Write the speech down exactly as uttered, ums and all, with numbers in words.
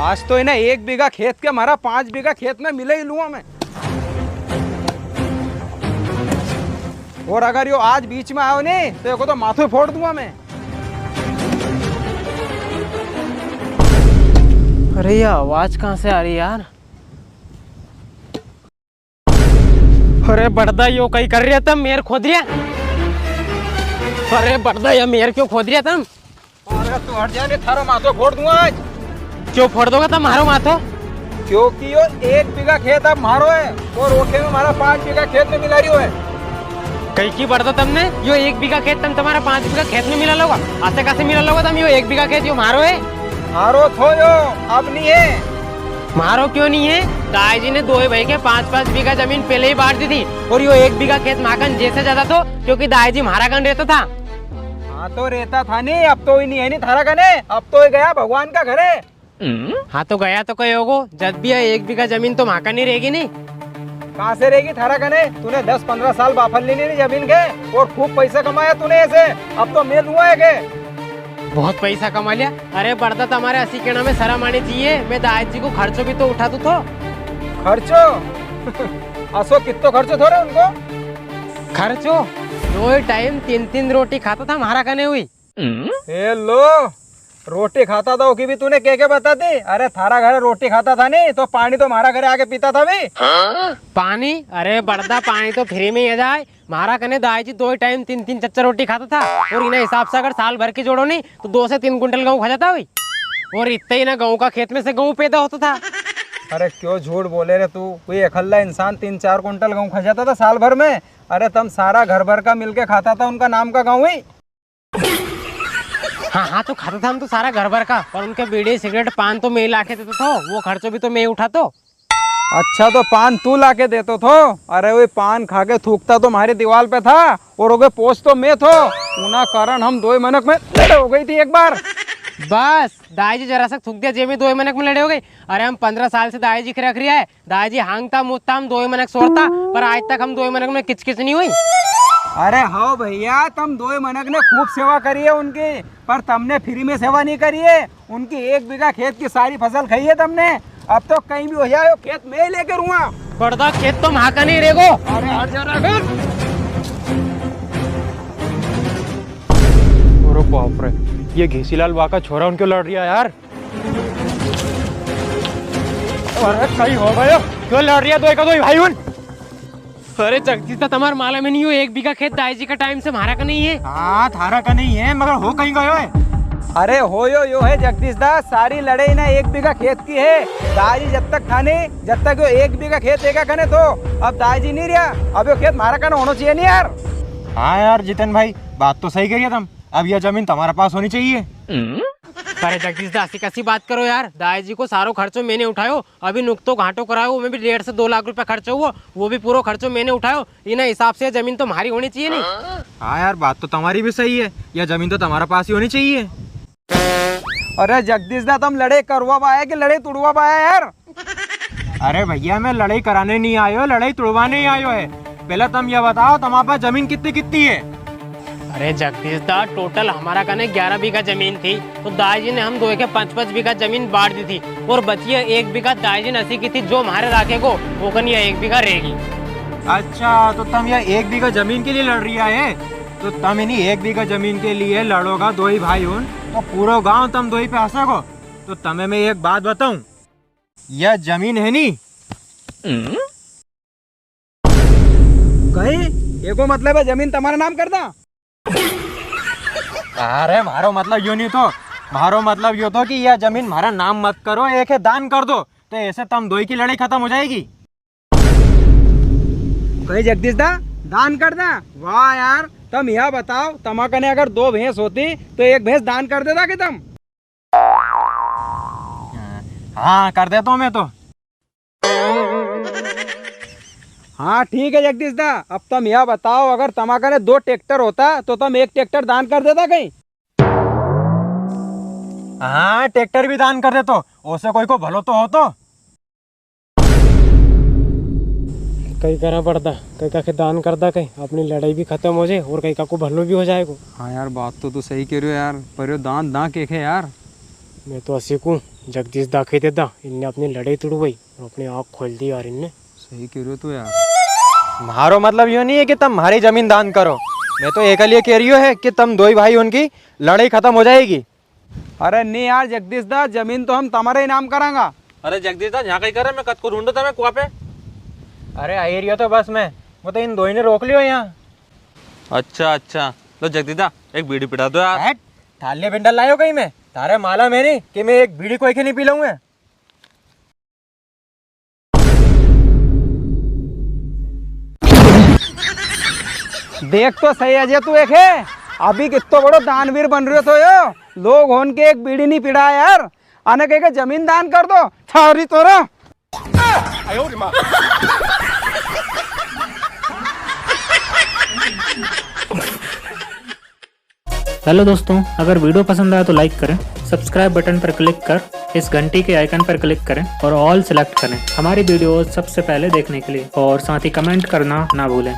आज तो इने एक बीघा खेत के मारा पाँच बीघा खेत में मिले ही लूंगा मैं। और अगर यो आज बीच में आयो नी, तो एको तो माथो ही फोड़ दूंगा मैं। अरे, ये आवाज कहाँ से आ रही है यार? अरे बड़दा, यो कई कर रिया तम? मेर खोद रिया? अरे बड़दा, ये मेर क्यों खोद रिया तम? अरे तू हट जा, नी थारो माथो फोड़ दूंगा आज। क्यों फोड़ दोगा तम मारो माथो? क्योंकि यो एक बीघा खेत अब मारो है और ओके में मारा पाँच बीघा खेत में मिला रियो है। कई की बड़दा तमने? यो एक बीघा खेत तम तमारा पाँच बीघा खेत में मिला लोगा? आसे कासे मिला लोगा तम? यो एक बीघा खेत यो मारो है। मारो थो यो, अब नी है। मारो क्यों नी है? दाई जी ने दोई भाई के पाँच पाँच बीघा जमीन पहले ही बांट दी थी और यो एक बीघा खेत म्हाकन जैसे ज्यादा थो, क्योंकि दाई जी म्हारा कन रहता था। हाँ तो रहता था नी, अब तो ही नी है नी थारा कने, अब तो ही गया भगवान का घरे। हाँ तो गया तो कई होगो, जद भी ये एक बीघा जमीन तो म्हाकन ही रहेगी नी। कहाँ से रहेगी थारा कने? तूने दस पन्द्रह साल बाफल ली नी जमीन के और खूब पैसा कमाया तूने ऐसे, अब तो मैं दूंगा है के? बहुत पैसा कमा लिया। अरे बड़दा, तमारे असी कहना में शर्म आनी चाहिए, मैं दाई जी को खर्चो भी तो उठातो थो। खर्चो? असो कित्तो खर्चो थो रे उनको? खर्चो? दो ही टाइम तीन तीन रोटी खाता था म्हारा कने हुई। ए लो, रोटी खाता था, ओकी भी तूने के के बता दी? अरे, थारा घरे रोटी खाता था नी, तो पानी तो म्हारा घरे आके पीता था भी। पानी? अरे बड़दा, पानी तो फ्री में ही आ जाए। म्हारा कने दाई जी दो ही टाइम तीन तीन चार चार रोटी खाता था, और इना हिसाब से अगर साल भर की जोड़ो नी, तो दो से तीन कुंटल गहूं खा जाता हुई। और इत्ते ही ना गहूं का खेत में से गहूं पैदा होता था। अरे, क्यों झूठ बोले रे तू? कोई एकल्ला इंसान तीन चार कुंटल गहूं खा जाता था साल भर में? अरे, तम सारा घर भर का मिलके खाता था उनका नाम का गहूं ही। हाँ, हाँ, तो खाता था हम तो सारा घर भर का, पर उनके बीड़ी, सिगरेट, पान तो मैं ही लाके देतो थो, वो खर्चो भी तो मैं ही उठातो। अच्छा, तो पान तू लाके देतो थो? अरे, वो पान खा के थूकता तो म्हारी दीवाल पे था, और ओके पोंछतो मैं थो, उना कारण हम दोई मनक में लड़े हो गई थी एक बार। बस, दाई जी जरा सा थूक दिया, जे में दोई मनक में लड़े हो गई। अरे, हम पन्द्रह साल से दाई जी के रख रिया है, दाई जी हांगता मुतता हम दोई मनक सोरता, पर आज तक हम दोई मनक में किचकिच नी हुई। अरे हो भैया, तम दोई मनक ने खूब सेवा करी है उनकी, पर तमने फ्री में सेवा नी करी है। उनकी एक बीघा खेत की सारी फसल खाई है तमने। अब तो कई भी हो जाए, वो खेत मैं ही लेके रूंगा। बड़दा, खेत तो म्हाका नी रेगो। अरे हट जा रे। अरे बाप रे, ये घीसीलाल बा का छोरा उनके लड़ रिया यार। अरे कई हो गयो? क्यों लड़ रिया दोई का दोई भाई उन? अरे जगदीश दा, तमार मालम है नी, यो एक बीघा खेत दाई जी का टाइम से म्हारा का नी है। हाँ, थारा का नी है, मगर हो कई गयो है? अरे हो यो, यो है जगदीश दा, सारी लड़ाई ना एक बीघा खेत की है। दाई जी जब तक था नी, जब तक यो एक बीघा खेत एका कने थो, अब दाई जी नी रिया, अब यो खेत म्हारा कने होनो चाहिए नी यार। हाँ यार जितेन भाई, बात तो सही करी है तम, अब यह जमीन तमारे पास होनी चाहिए। अरे जगदीश दा, असी कसी बात करो यार, दाई जी को सारो खर्चो मैंने उठायो, अभी नुकतो घाटो करायो, वो में भी डेढ़ से दो लाख रुपया खर्चो हुओ, वो भी पूरो खर्चो मैंने उठायो। इना हिसाब से जमीन तो म्हारी होनी चाहिए नी। हाँ यार, बात तो तमारी भी सही है, या जमीन तो तमारे पास ही होनी चाहिए। अरे जगदीश दा, तम लड़ाई करवा आया कि लड़ाई तुड़वा आया यार? अरे भैया, मैं लड़ाई कराने नी आयो, लड़ाई तुड़वाने ही आयो है। पहले तम या बताओ, तमारे पास जमीन कितनी कितनी है? अरे जगदीश दा, टोटल हमारा कने ग्यारह बीघा जमीन थी, तो दाई जी ने हम दोई के पाँच पाँच बीघा जमीन बांट दी थी, और बची है एक बीघा दाई जी ने असी की थी, जो म्हारे राखेगो, वो कन या एक बीघा रेगी। अच्छा, तो तम या एक बीघा जमीन के लिए लड़ रिया है? तो तम इनी एक बीघा जमीन के लिए लड़ोगा दोई भाई उन, तो पूरो गांव तम दोई पे हंसेगो। तो तमे मैं एक बात बताऊं, या जमीन है नी, कई, एको मतलब है जमीन तमारा नाम कर दा? अरे, म्हारो मतलब यो नी थो, म्हारो मतलब यो थो कि या जमीन म्हारा नाम मत करो, एके दान कर दो, तो ऐसे तम दोई की लड़ाई खत्म हो जाएगी। कई जगदीश दा, दान कर दा? वाह यार, तम या बताओ, तमा कने अगर दो भैंस होती, तो एक भैंस दान कर देता कि तम? हाँ, कर देता हूँ मैं तो। हाँ, ठीक है जगदीश दा, अब तम या बताओ, अगर तमा कने दो ट्रैक्टर होता, तो तम एक ट्रैक्टर दान कर देता कई? हाँ, ट्रैक्टर भी दान कर देतो, ओसे कोई को भलो तो होतो। कई करा पड़ता, कई का के दान कर दा, कई अपनी लड़ाई भी खत्म हो जाए और कई का को भलो भी हो जाएगो। हाँ यार, बात तो तू सही कह रहे हो यार, पर यो दान दा के है यार। मैं तो असी कूँ, जगदीश दा के दे दा, इनने अपनी लड़ाई तुड़वाई और अपनी आँख खोल दी यार इनने। सही कह रहे हो तू यार। म्हारो मतलब यो नी है कि तम म्हारी जमीन दान करो, मैं तो एक लिए कह रियो है कि तम दोई भाई होन की लड़ाई खत्म हो जाएगी। अरे नी यार जगदीश दा, जमीन तो हम तमारे ही नाम करांगा। अरे जगदीश दा, यहाँ कई करे, मैं कद को ढूंढो तमे कुआ पे। अरे आई रियो तो बस मैं, वो तो इन दोई ने रोक लियो यहाँ। अच्छा अच्छा, लो जगदीश दा, एक बीड़ी पिड़ा दो यार। हट, थाले बिंडल लायो कई मैं, थारे मालम है नी कि मैं एक बीड़ी कोई के नी पी लूँ मैं। देख तो सही अजय, तू एक है, अभी कित्तो बड़ो दानवीर बन रियो थो यो, लोग होन के एक बीड़ी नी पिड़ा यार, अने कह के जमीन दान कर दो, थारी तोरा। हेलो दोस्तों, अगर वीडियो पसंद आया तो लाइक करें, सब्सक्राइब बटन पर क्लिक कर इस घंटी के आइकन पर क्लिक करें और ऑल सिलेक्ट करें हमारी वीडियोज़ सबसे पहले देखने के लिए, और साथ ही कमेंट करना ना भूलें।